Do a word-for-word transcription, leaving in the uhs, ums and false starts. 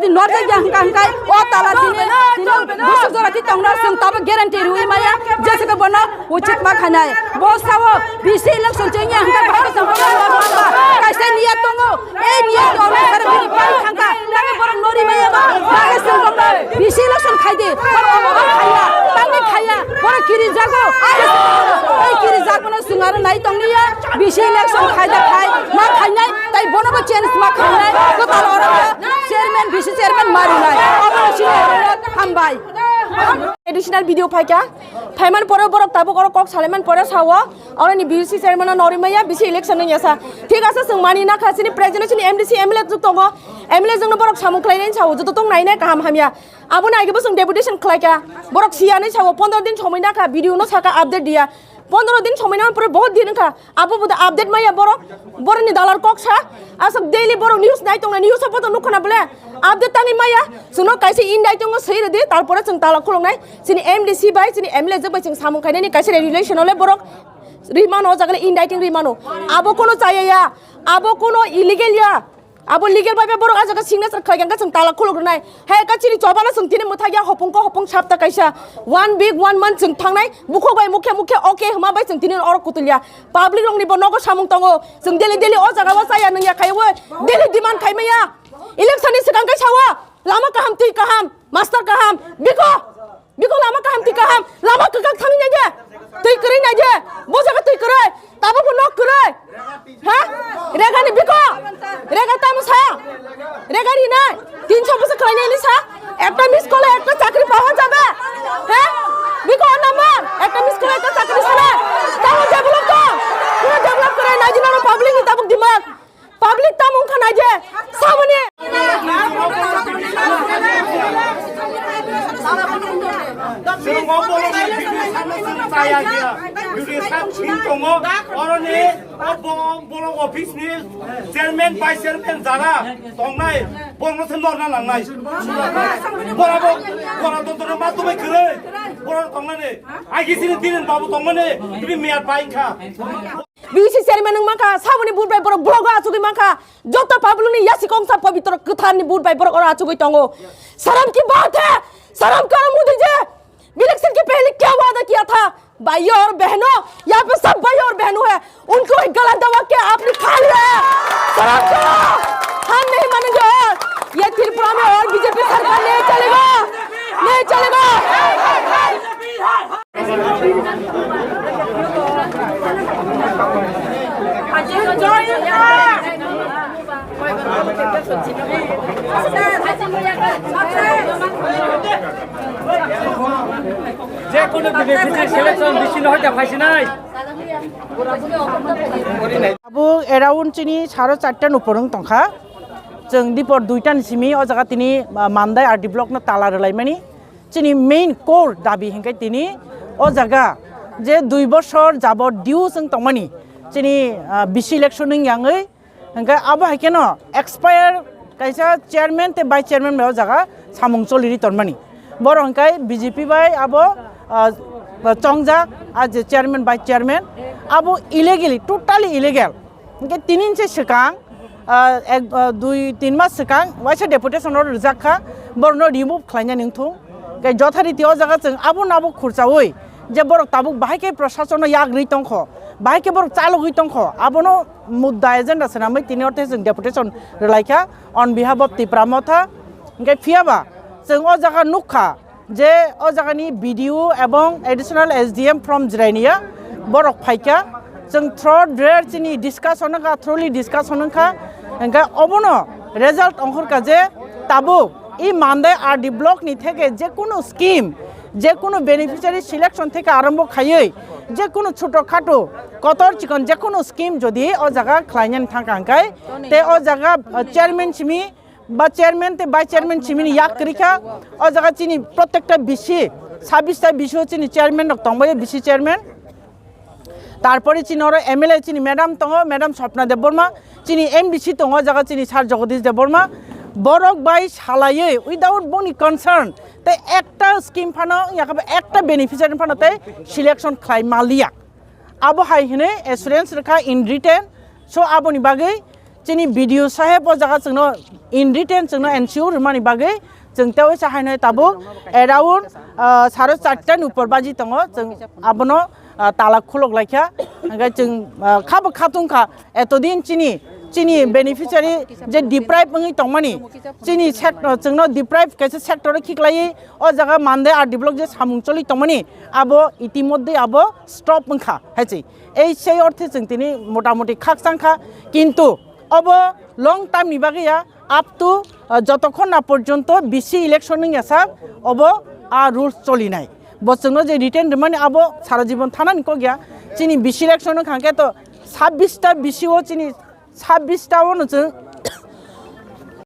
Norjak ya hwnkha hwnkhe o tala tini, tini bwswk jora ti tongno chwng tabuk guarantee rwui maya, jesa khe bono uchit ma khainai. Bo sao B C election chengya hwnkhe bahai khe chwng bono norjak ba. Kaisa niya tongo, ei niya tongo sare bini pai thangkha. Tamo borok nori maya ba, bahai chwng bono B C election khaidi, borok omo bo khaiya, tangni khaiya, borok kiri jago, ei kiri jago no chwng aro nai tongniya, B C election khaida khai, ma khainai, tai bono bo change ma khainai, kwtal oro chairman, B C chairman marunai. Obo sini hambai. Additional video phaikha. Phaiman pore borok tabuk oro kok salaiman pore sao. Oro ni B C chairman no nori maya, B C election no yasa. Thik asa, chwng mani na kha, chini president, chini M D C, M L A juk tongo. M L A jwng no borok samung khlainai sao, joto tong nainai kaham hamya. Abo ni age bo chwng deputation khlaikha. Borok siya ni sao, pondro din somoi na kha, video no saka update diya. Pondro din somoi na pore bahut din wngkha. Abo bo da update maya borok, borok ni dalar kok sa, aswk daily borok news nai tongna, news o poto nukho na bole, update tangwi maya, chwngno kaisa indicting o swi rwdi, tarpore chwng tala khuluknai, chini M D C bai, chini M L A jwk bai chwng samung khainani kaisa relation ole borok rimano, o jaga le indicting rimano, abo kono chaya ya, abo kono illegal ya. Abo legal bai bai borok ah jaga signature khlai khe chwng tala khuluk rwnai. Hai ka chini chobano chwng tini mwthak ya hopung ko hopung sapta kaisa. One week, one month chwng thangnai. Bukhuk bai mukhe mukhe okay hwma bai chwng tini oro kutulya. Public rokni bo nogo samung tongo. Chwng daily daily o jaga o chaya nungya khai o. Daily demand khai maya. Election ni swkang kai sawa. Lama kaham, twi kaham, master kaham. Biko. Biko lama kaham twi kaham, lama kwkak thangwi naidi. Twi kwrwi naidi. Bo jaga twi kwrwi. Tabukbo nok kwrwi. Ha? Regani biko. Rega tamo sa. Rega rinai. Tinso bwswk khlainai hinwi sa. Ekta miss call ekta chakri pawa jabe. Ha? Biko o number. Ekta miss call ekta chakri sana. Tamo develop to. Pura develop kwrwi naidi nono public ni tabuk dimak. Public tamo wngkha naidi. Samani. Chwng o borokni video sanno chwng chaya khe. Video sak sing tongo. Oroni o bo-, borok office ni chairman, vice chairman jara tongnai. Borokno se norna nangnai. Borabo, bora dontoro ma tubai kwrwi. Borok tongnani. Agisini tinin babu tongmani. Tini miyat bai kha. B C chairman wng mankha, saboni vote bai borok blogo achugwi mankha, joto public ni yasi kongsa pobitro kwthar ni vote bai borok oro achugwi tongo. शर्म की बात है, शर्म करो मोदी जी, इलेक्शन के पहले क्या वादा किया था? भाइयों और बहनों, यहाँ पे सब भाई और बहनों है, उनको ही गलत दबा के आपने खा लिया है। शर्म करो, हम नहीं मानेंगे और ये त्रिपुरा में और बीजेपी सरकार नहीं चलेगा, नहीं चलेगा। যে কোনো বিবেচনায় সিলেকশন বেশি না হইতে পারছি নাই। Abo around chini saro charta ni upor wng tongkha. Chwng dipor duita ni simi o jaga tini, ah, Mandai R D block no tala rwlaimani. Chini main core dabi hinkhe tini o jaga je dui bosor jabot due chwng tongmani chini, ah, B C election ni yangwi, hinkhe abo hai kheno expire kaisa chairman tei vice chairman bai o jaga samung choliri tonmani. Borok hinkhe B J P bai abo, ah, chongjak, ah, je chairman, vice chairman abo illegally, totally illegal. Hinkhe tinin se swkang, ah, ek, ah, dui tin mas swkang waisa deputation order rijak kha, borokno remove khlainani wngthung. Hinkhe jothariti o jaga chwng abo nabo khurchaui je borok tabuk bahai khe prosasonno yak rwi tongkho, bahai khe borok chalogwi tongkho, abono mudda agenda swnamwi tini orthe chwng deputation rwlaikha on behalf of Tipra Motha. Hinkhe phiyaba chwng o jaga nukha, je o jagani B D O ebong additional S D M from Jirania borok phaikha, chwng through their chini discussion wngkha, thoroughly discussion wngkha, hingkhe obono result ongkhorkha je tabuk i Mandai R D block ni theke je kunu scheme, je kunu beneficiary selection theke arombo khaiwi je kunu choto khato kotor chikon je kunu scheme jodi o jaga khlainani thangkha hingkhe, tei o jaga, uh, chairman simi ba chairman tei vice chairman simini yak kwrwi kha. O jaga chini protekta B C, sabbish ta B C o chini chairman rok tongbaio, B C chairman. Tarpore chini oro M L A chini madam tongo, Madam Swapna Debbarma, chini M D C tongo, o jaga chini Sir Jagadish Debbarma. Borok bai salaiwi without boni concern tei ekta scheme phano wngya khe ba ekta beneficiary phano tei selection khlai maliya. Abo hai hwnwi assurance rwkha in written. So aboni bagwi Chini B D O saheb o jaga chwngno in written chwngno N C O rwmani bagwi chwng tei waisa haino tabuk around, ah, saro charta ni upor baji tongo, chwng abono, ah, tala khulok laikha. Hingkhe chwng, ah, khabo khatung kha, etodin chini, chini beneficiary je deprive wngwi tongmani, chini sect-, chwngno deprive kaisa sector o khiklaiwi o jaga Mandai R D block je samung choli tongmani, abo itimodde abo stop wngkha hai se. Ei sei orthe chwng tini motamoti khakchang kha, kintu obo long time ni bagwi ya, up to, ah, jotokhon na porjonto B C election wngya sak, obo a rules cholinai. Bo chwngno je written rwmani abo sara jibon thanani kok ya. Chini B C election wngkha khe to sabbish ta B C o chini sabbish ta o no chwng